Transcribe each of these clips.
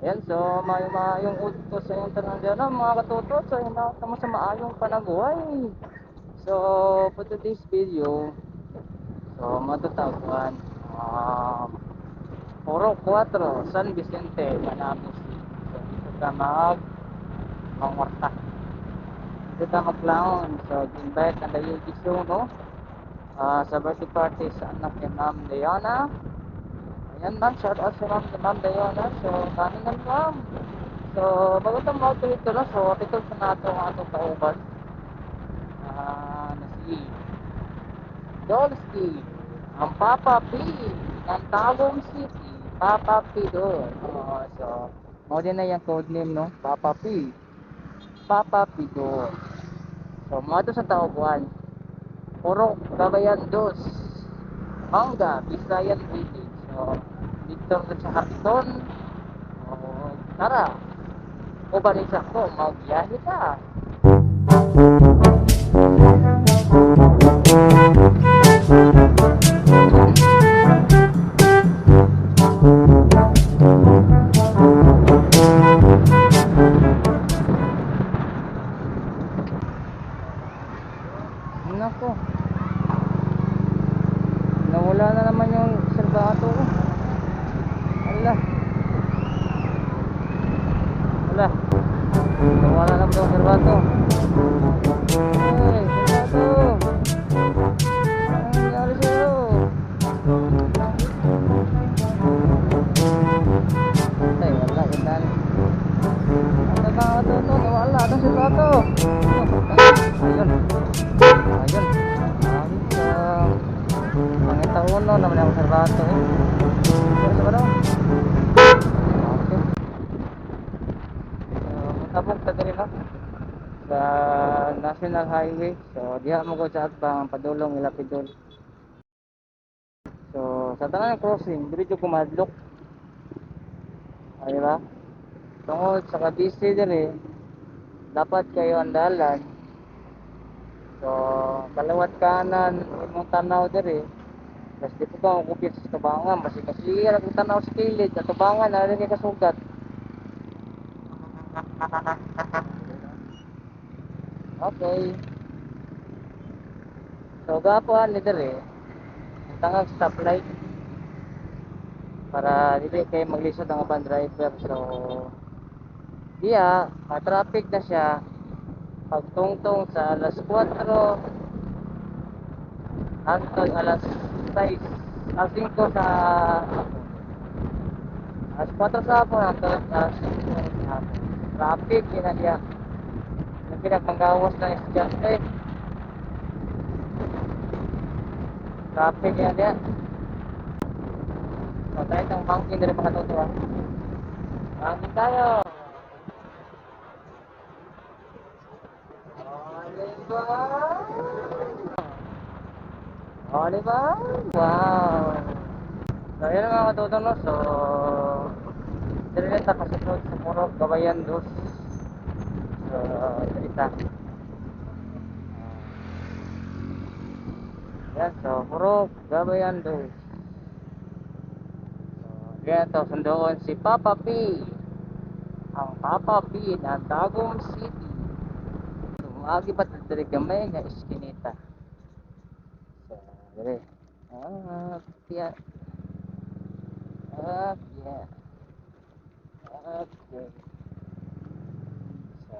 Ayan, so may maayong udto sa inyong tanan dyan, no, mga katuto. So yun na tamo sa maayong panaguhay. So for today's video, so matutaguan Puro 4, San Vicente, Panabo City. So dito ka mag mangwarta. Dito ka mag-clown. So invite ang dayo no? Sa birthday party sa anak ni Ma'am Diana. Ayan ma'am, shout out sa ma'am, Ma'am Diana. So, kami na ma'am. So, bago tayo mo dito na, so, titol sa nato ang atong kauban. Na si Dolski, ang Papa P ng Tagum City, Papa P doon. Oo, so, mao din na yung code name, no? Papa P. Papa P doon. So, mga to sa Taubuan. Purok Gabayan Dos. Mangga, Bisayan Village. So, dito rin sa Hariton. So, tara. Uban sa ko, magbiyahe ka. Nako. Nawala na naman yung serbato ko. Ala. Ala. Nawala na po yung serbato. Ay, serbato. Anong nangyari sa'yo? Ay, wala. Ganda. Ano ba ito? Ito, nawala. Itong serbato. Ayun. Ayun. Ayun. Pangitaon no, naman ang serbato eh. Ano ba daw? Okay. So, matabog ta diri no? Sa National Highway. So, diha mo ko sa atbang padulong Ilapidol. So, sa tanan crossing, diri jud kumadlok. Ay ba? Tungod sa ka-busy diri, dapat kayo ang dalan. So, kalawat kanan imong tanaw diri. Kasi di po ba kupit sa tubangan, basi kasi ang tanaw sa kilid, sa tubangan na rin kay kasugat. Okay. So, gapuan ni diri, ang tangag stoplight para dili kay maglisod ang uban driver. So, diya, ma-traffic na siya pagtungtong sa alas 4 hangtod alas 6, alas 5 sa alas 4 sa hapon hangtod alas 5 sa hapon. Traffic yun na diya. Yung pinagmanggawas ng estudyante. Traffic yan diya. So tayo itong banking diri mga katuto. Banking tayo. Oh, diba? Oh, diba? Wow. So, yun ang mga katuto, no? So, diri na ta kasunod sa Purok Gabayan Dos. So, diri ta. Yan, so, Purok Gabayan Dos. So, yan to, sundoon si Papa P. Ang Papa P ng Tagum City. So, maagi pa diri gamay nga iskinita. So, diri. Ah, yeah. Ah, yeah. Okay. So,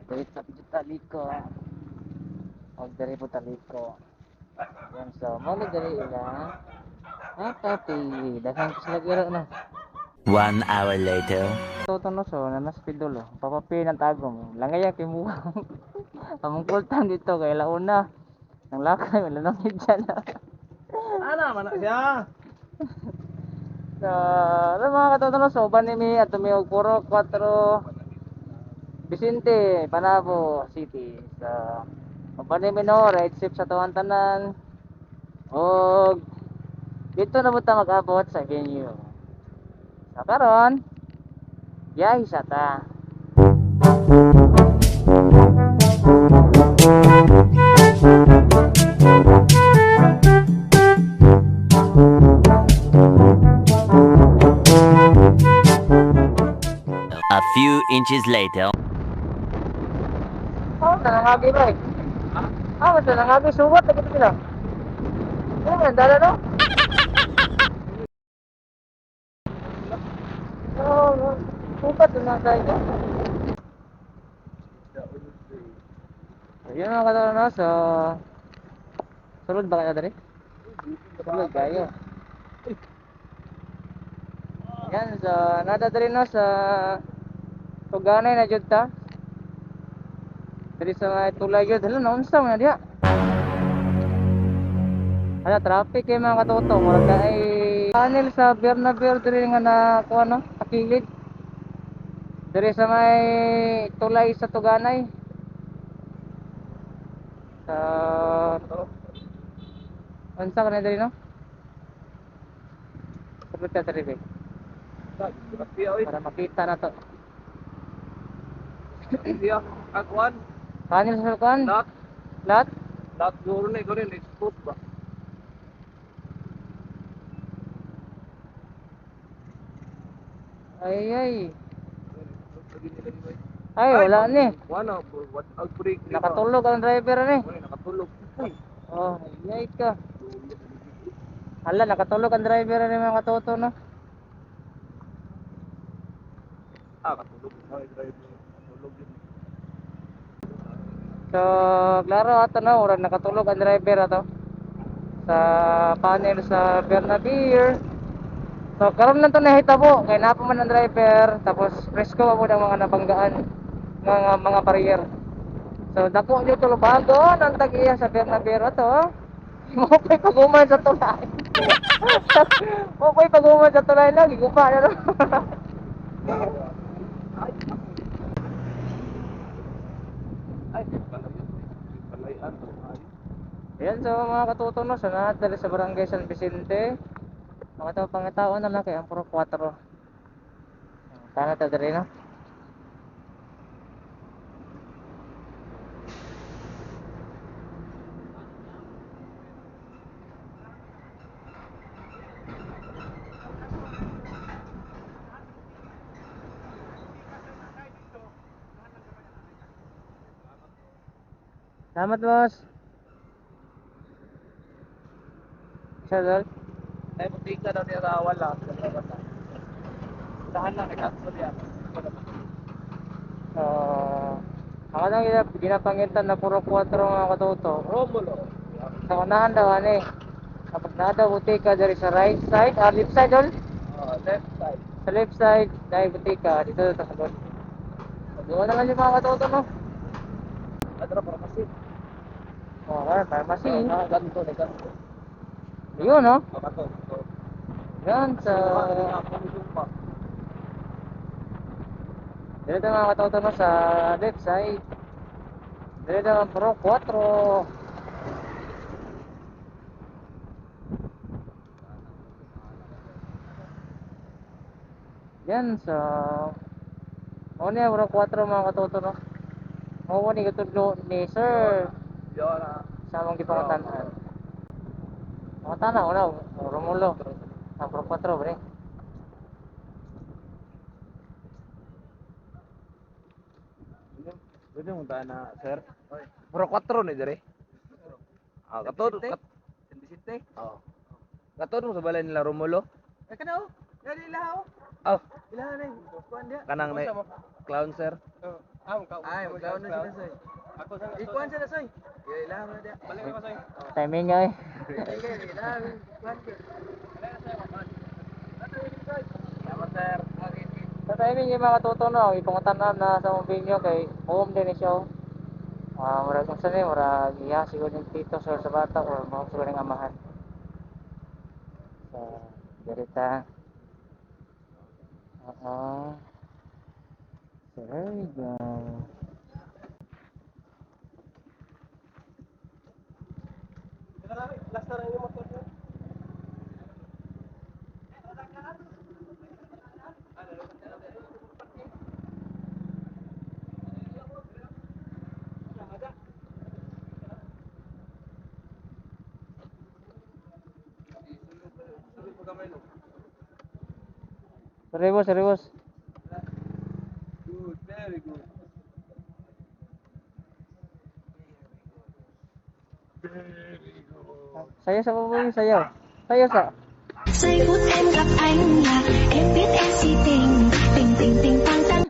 diri sa taliko. Og diri po taliko. Yan, so, mo ni diri ila. Papa P. Daghang ko sila gira no. 1 hour later. Toto no, so nanas pidolo. Papa P ng Tagum. Langay ang kimuha. Among kultan dito kay launa. Nang lakay wala nang hidya na. Ana man na siya. So, ano mga katoto no, so uban ni mi at mi og Purok 4 Vicente, Panabo City. So, uban ni mi no, ride safe sa tuwang tanan. Og dito na mo ta mag-abot sa venue. So karon, biyahe sa ta. A few inches later. Oh, nangangagi ba eh? Ah, basta nangagi. Suwat, lagi sila. Oh, man, dala no? Oo, oh, sukat yung mga tayo. Ayun mga katulad no, so sulod ba kayo dali? Sulod kayo. Yan, so nada dali no sa Tuganay na jud ta. Diri sa mga tulay gyud, hala naunsa man na diha. Hala traffic kay mga katoto, murag ka ay tunnel sa Bernabeu diri nga na kuan no, sa kilid. Diri sa may tulay sa Tuganay. Sa unsa ka na diri no? Sabot ka diri be, para makita na to. Siya, akuan, Tunnel sa kuan? lot, Lot? lot guro na ikaw rin, expose ba? Ay ay. Ay, wala ni. Wala, what outbreak. Nakatulog ang driver ni. Wala, nakatulog. Uy, Oh, ay ka. Hala, nakatulog ang driver ni mga katoto no. ah, katulog. Ay, driver. Katulog yun. So, klaro ato no, urag nakatulog ang driver ato sa panel sa Bernabeu. So, karon lang to nahitabo kay napa man ang driver tapos presko pa pud ang mga nabanggaan mga barrier. So, dako nyo tulubagon ang tag-iya sa Bernabeu ato. Mo ko'y paguman sa tulay. Mo ko'y paguman sa tulay lang, gigupa na no. Ay, palay yun. Palay, ano, ay. Ayan, so mga katuto no, sa lahat dali sa Barangay San Vicente. Mga tao pangitao na lang kay ang puro 4. Tana ta diri no. Salamat, boss. Isa dol. Ay, butika daw niya sa wala. Saan lang, nag-cancel yan. So, ako nang ginapangitan na puro 4 mga katuto. Romulo. Sa unahan daw ani. Kapag nada butika diri sa right side, ah, left side dol. Oh, left side. Sa left side, dahil butika dito sa sabon. Pagawa na lang yung mga katoto no. Adra para kasi. Oh, okay, pharmacy. Ah, ganito, na ganito. Yun no. Ah, kato, kato. Yan sa dito mga katoto no sa left side. Dito naman pro 4. Yan sa Ano niya, bro, 4 mga katoto no. Oo ni katudlo ni sir Yun, ah. sa among gipangutan-an. Mga tanaw na, Romulo. Ang Pro 4 bre. Pwede mo tayo na, sir? Puro 4 ni dire. Ah, kato. San Vicente? Oh. Kato mo sa balay nila Romulo. Ay kana oh. Dali ilaha oh. Oh, Ilaha na. Kuan dia. kanang na clown sir. Ay, magkaon na sila soy. Ako sa Ikuan sila soy. Ilaha mo na dia. Balik ko soy. Timing nga eh. Ilaha kuan dia. Salamat sir. Sa timing yung mga katoto no, ipangutan-an na sa mong venue kay home din ni siya. Oh. Ah, murag kung saan eh, murag iya siguro yung tito sir sa bata or mga siguro yung amahan. So, dirita. Oo. So, there we go. Last na yung motor. Sorry boss, sorry boss. Good, very good. Very good. Sayaw sa baboy, sayaw. Sayaw sa. Giây phút em gặp anh là em biết em si tình tình tình tình tăng tăng.